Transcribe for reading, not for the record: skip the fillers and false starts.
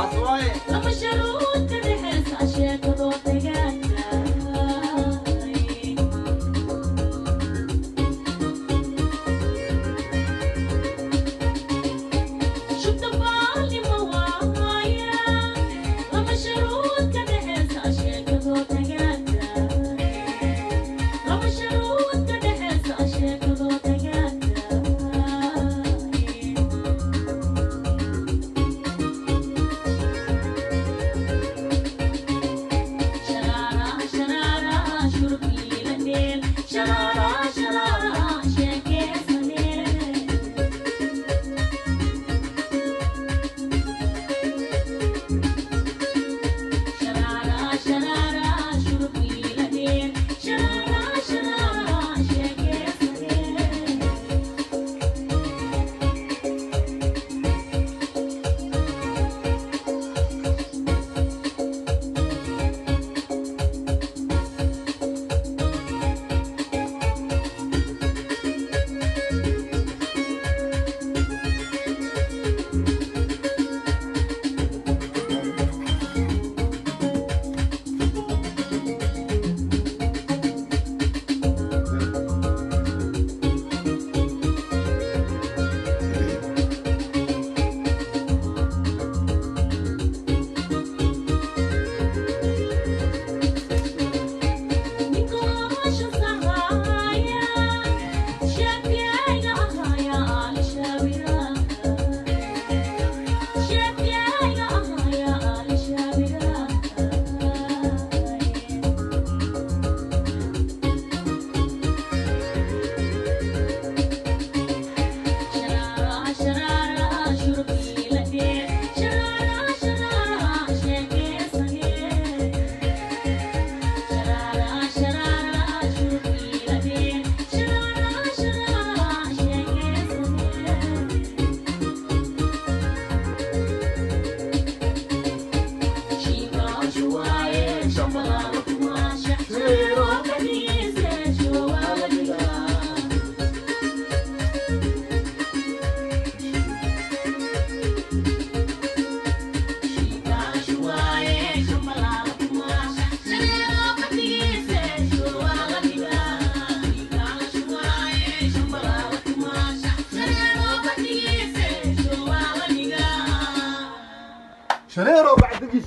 Saas waaye. Lama sharuud ka dhexeysa sheekadoo degaantahay. Shubta baalnimo waaya, lama sharuud ka dhexeysa sheekadoo degaantahay. Lama sharuud ka dhexeysa sheekadoo degaantahay. Sharaara, sharaara, shurbiilaneel. Sharaara, sharaara, sheekeysaneel. Sharaara, sharaara, shurbiilaneel. Sharaara, sharaara, sheekeysaneel. Ninkoosha sahaya, sheekayga ahaya alishaawira. Sheekayga ahaya alishaawira. Sharaara, sharaara, shurbiilaneel. Sharaara, sharaara, sheekeysaneel. Sharaara, sharaara, shurbiilaneel. Sharaara, sharaara, sheekeysaneel. Shigaashuwaaye, shambalala kumaasha. Shareero kadiise, showaaladiga. Shigaashuwaaye, shambalala kumaasha. Shareero kadiise, showaaladiga. Shigaashuwaaye, shambalala kumaasha. Shareero kadiise, showaaladiga. Shareero bacdigii.